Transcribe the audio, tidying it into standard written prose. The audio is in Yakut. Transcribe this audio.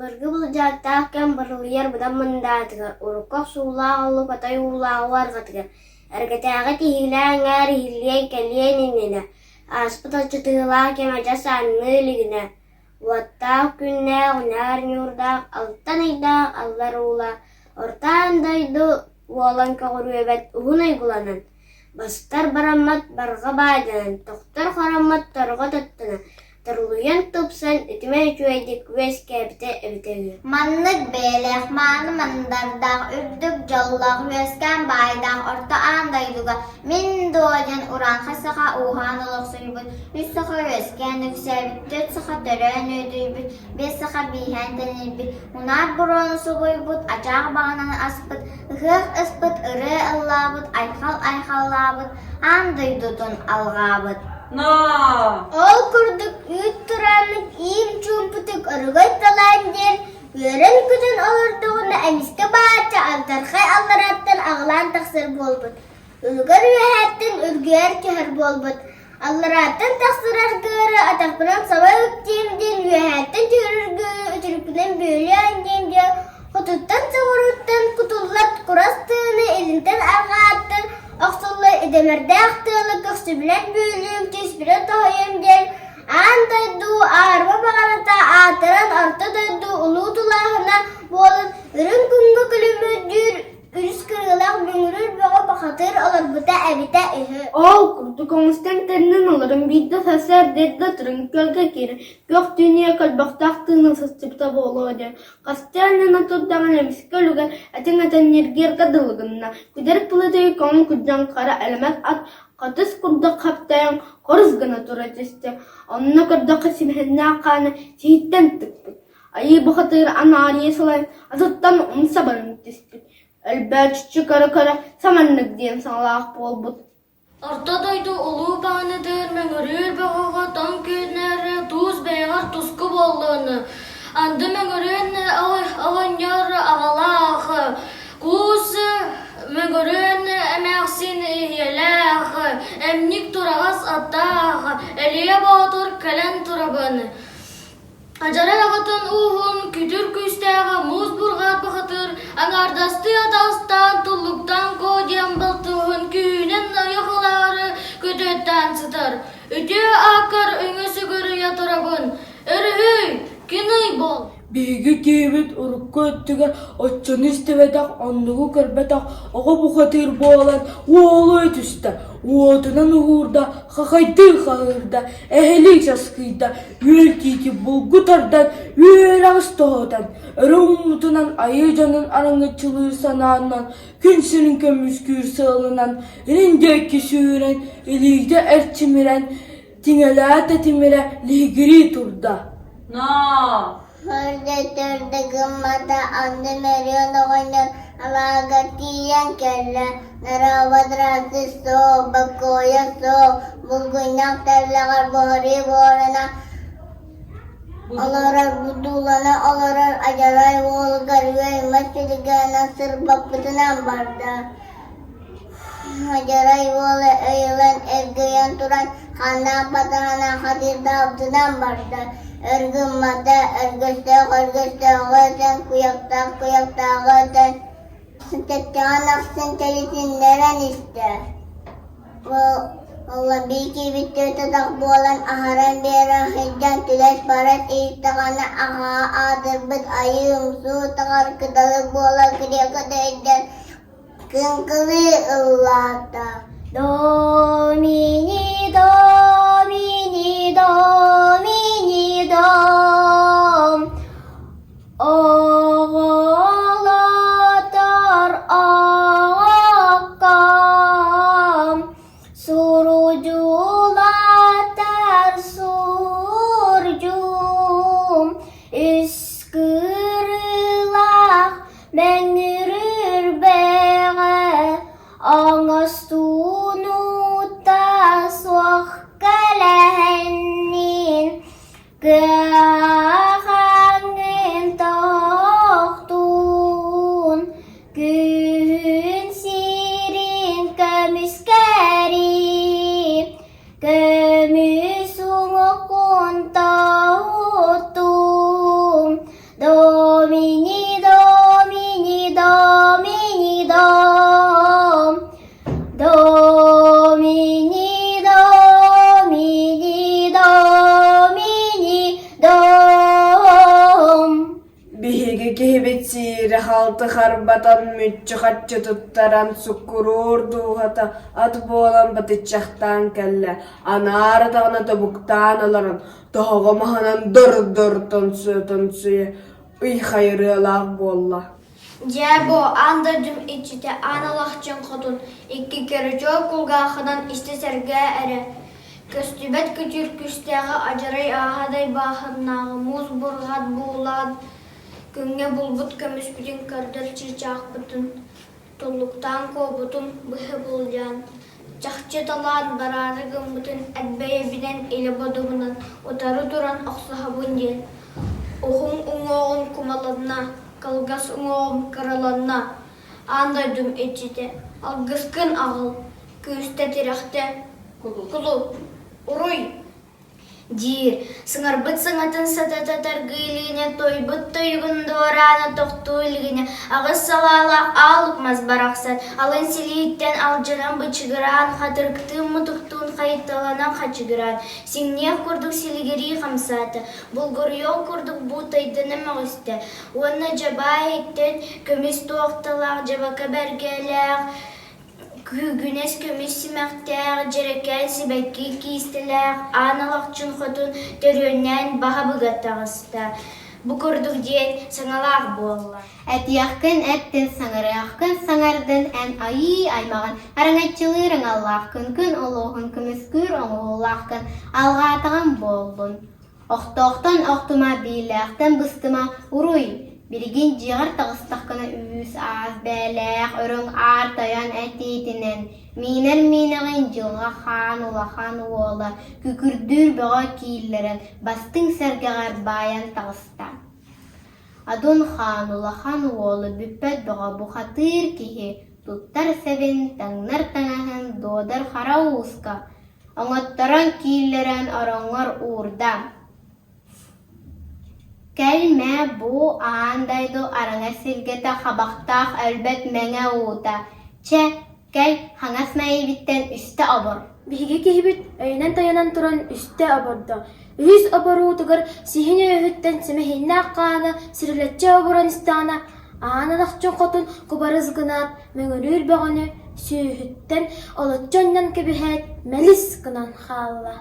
Былыргы былдьаһыктаах кэм барылыйар быдан мындаатыгар, урукку охсуулаах олук отой уулааҕы арҕатыгар, эргэтээҕи тиһиилээх эҥээр иһиллиэн кэлиэн иннинэ, ааспыт алдьатыылаах кэм адьас ааҥныы илигинэ, уоттаах күннээх, унаар ньуурдаах, алтан ыйдаах аллар уулаах, орто аан дойду уолан көҕүрүөбэт уһун уйгуланан, бастар бараммат барҕа баайданан, тохтор хороммот торҕо тоттонон, Торулуйан тупсан, үтүмэн үчүгэйдик үөскээбитэ эбитэ үһү. Маннык бэйэлээх мааны мандардаах, үрдүк дьоллоох, үөскээн баайдаах орто аан дойдуга мин дуо диэн урааҥхай саха ууһаан олохсуйбут, үс саха үөскээн үксээбит, түөрт саха төрөөн үөдүйбүт, биэс саха бииһээн тэнийбит, унаар буруону субуйбут, ачаах баҕананы аспыт, ыһыах ыспыт, ырыа ыллаабыт, айхал айхаллаабыт, аан дойдутун алҕаабыт. Ноо! Ол курдук үүт турааннык иим чуумпутук өрөгөй талаан диэн үөрэн-көтөн олордоҕуна эмискэ баачча алдьархай аллараттан аҕылаан тахсар буолбут, үлүгэр үөһээттэн үргүөр түһэр буолбут, алларааттан тахсар аргыары атахпынан саба үктиэм диэн үөһээттэн түһэр үргүөрү үтүрүкпүнэн бүөлүөн диэн диэн хотуттан соҕурууттан кутуллар курас тыаны илинтэн арҕааттан охсуллар идэмэрдээх тыалы көхсүбүнэн бүөлүүм, түспүнэн тоһуйуом диэн аан дойду аарыма баҕаната аатыран орто дойду улуу тулааһына буолан үрүҥ күҥҥэ күлүмүрдүүр үс кырыылаах мөҥүрүүр бөҕө бухатыыр олорбута эбитэ үһү. Ол курдук оҥостон тэринэн олорон биирдэ сарсыарда эрдэ туран күөлгэ киирэн күөх түүнүйэ көлбөхтөөх тыына сыстыбыта буолуо диэн Хастыы анньана турдаҕына эмискэ үлүгэр этиҥ этэн ньиргиэргэ дылы гынна, күдэр кылытыы көҥүл күрдьэн хара элэмэс ат хатыс курдук хаптайан хорус гына тура түстэ, онно көрдөххө симэһиннээх хаана сиһиттэн тыкпыт, айыы бухатыыр анаарыйа сылайан атыттан умса баран түспүт, өлбөөччү көрө-көрө саманнык диэн саҥалаах буолбут. Орто дойду улуу баҕанытыгар мөҥүрүүр бөҕөҕө тоҥ күөннэри туус бэйэҕэр туску буоллун, анды мөҥүрүөн оҕонньор аҕалаах, куус мөҥүрүөн эмээхсин ийэлээх, эмньик тураҕас аттаах, Элиэ Боотур кэлэн турабын. Адьарай аҕатын ууһун күтүр күүстээҕэ муус бурҕаат бухатыыр аҥаардастыы атаҕастаан туллуктаан коо диэн балтыһын күүһүнэн ойох ылаары күтүөттээн сытар. Үтүө ааккар өҥө сүгүрүйэ турабын. Өрүһүй, күн ый буол. Биһиги киһибит урукку өттүгэр оччону истибэтэх, оннугу көрбөтөх оҕо бухатыыр буолан уолуй түстэ, уотунан уһуурда, хахайдыы хаһыырда, эһэлии часкыйда, үөл тиити булгу тардан, үөрэҕис тоһутан, өрө ууммутунан айыы дьонун араҥаччылыыр санаанан, күн сирин көмүскүүр сыалынан, илин диэки сүүрэн, илиитэ эрчимирэн, тиҥэлээтэ тимирэ лиһигирии турда. Ноо! Төрдө гыммата анды Мөрүөн оҕонньор алааһыгар тиийэн кэллэ. Нараабадрасы суох, бокуойа суох, булгунньах тэллэҕэр буһарыы буорана олорор, будуулана олорор адьарай уолугар үөймэт силигэнэн сырбаппытынан барда. Адьарай уола өйүлэн эргийэн туран ханнаах батаһынан хатыырдаабытынан барда. Өр гыммата, өргөстөөх өргөстөөҕү этэн, куйахтаах куйахтааҕы этэн, сыттыктэҕин ахсын кэлитиннэрэн истэ. Ол биикибит тутах буолан аһаран биэрэн сылдьан түлэс-барас иһиттэҕинэ аҕаа аатырбыт айыы умсуу таҕар кыталык буола кириэкэ өйдөөн Кыҥкылыы ыллаата Домини, домини, домини, дом Оҕолотор оҕокком Сурудьулатар сурдьум Үс кырыылаах Мэҥирир бэҕэ оҥостуунута суох кэлэһиннин кыахаҥын тохтуун күһүн сирин көмүскэри көмүс уҥуоххун тоһуттум. ми ни до ми ни до ми ни дом. Биһиги киһибит сиирэ-халты харбатан, мүччү-хаччы туттаран, суккуруур дууһата ат буолан батыччахтаан кэллэ, анаара даҕаны тобуктаан олорон, тоһоҕо маһынан дор-дор тоҥсуйа-тоҥсуйа ый хайырыалаах буолла. Дьэ бу аан дойдум иччитэ Аан Алахчын хотун икки кэричуол кулгаахынан истэ сэргээ эрэ, көстүбэт күтүр күстээҕи адьарай ааһадай бааһыннааҕы муус бурҕат буулаан күҥҥэ булбут көмүспүтүн көрдөр чыычаахпытын туллуктаан куобутун быһа былдьаан, чахчы талаан бараары гыммытын эт бэйэбинэн илэ бодобунан утары туран охсуһабын диэн, уһун уҥуоҕум кумаланна, кылгас уҥуоҕум кыраланна, аан дойдум иччитэ, алгыскын аҕал, күүстэ-тирэхтэ, кулу, уруй! диир, сыҥарбыт саҥатын сатата таргыы илигинэ, тойбут тойугун дуораана тохтуу илигинэ, аҕыс салаалаах аал мас барахсан, алын силиһиттэн алдьанан бычыгыраан, хатырыктыын мутуктуун хайыталанан хачыгыраан, сиҥниэх курдук силигирии хамсаата, булгуруйуох курдук буутайдана мөҕүстэ уонна дьабаа иһиттэн көмүс туохталаах дьабака бэргэлээх Күүгүнэс көмүс симэхтээх, дьэрэкээн сибэкки киистэлээх Аан Алахчын хотун төрүөннээн баһа быга таҕыста. Бу курдук диэн саҥалаах буолла. Этиэххин эттин, саҥарыаххын саҥардын, эн айыы аймаҕын, араҥаччылыыр аҥаллааххын, күн олуоһун көмүскүүр оҥоһуулааххын, алҕаатаҕым буоллун. Охтоохтон охтума, биилээхтэн быстыма, уруй! Билигин дьиэҕэр таҕыстаххына үүс-аас бээлээх өрүҥ аар тойон этиитинэн, миинэр миинэҕин дьылҕа хаан улахан уола күкүрдүүр бөҕө кииллэрэн бастыҥ сэргэҕэр баайан таҕыста. Адун хаан улахан уола бүппэт бөҕө бухатыыр киһи туттар сэбин, таҥнар таҥаһын Дуодар Хара Ууска Оҥотторон кииллэрэн ороҥҥор уурда: «Кэл мэ бу аан дойду араҥас силгэтэ хабахтаах өлбөт мэҥэ уута, чэ, кэл хаҥас мэйиибиттэн үстэ обор» Биһиги киһибит өйүнэн тайанан туран үстэ обордо. Үһүс оборуутугар сиһин өйөһүттэн сэмэһиннээх хаана сирилэччи оборон истэҕинэ, аан Алахчын хотун кубарыс гынаат, мөҥүрүүр бөҕөнү сүүһүттэн олоччу анньан кэбиһээт, мэлис гынан хаалла.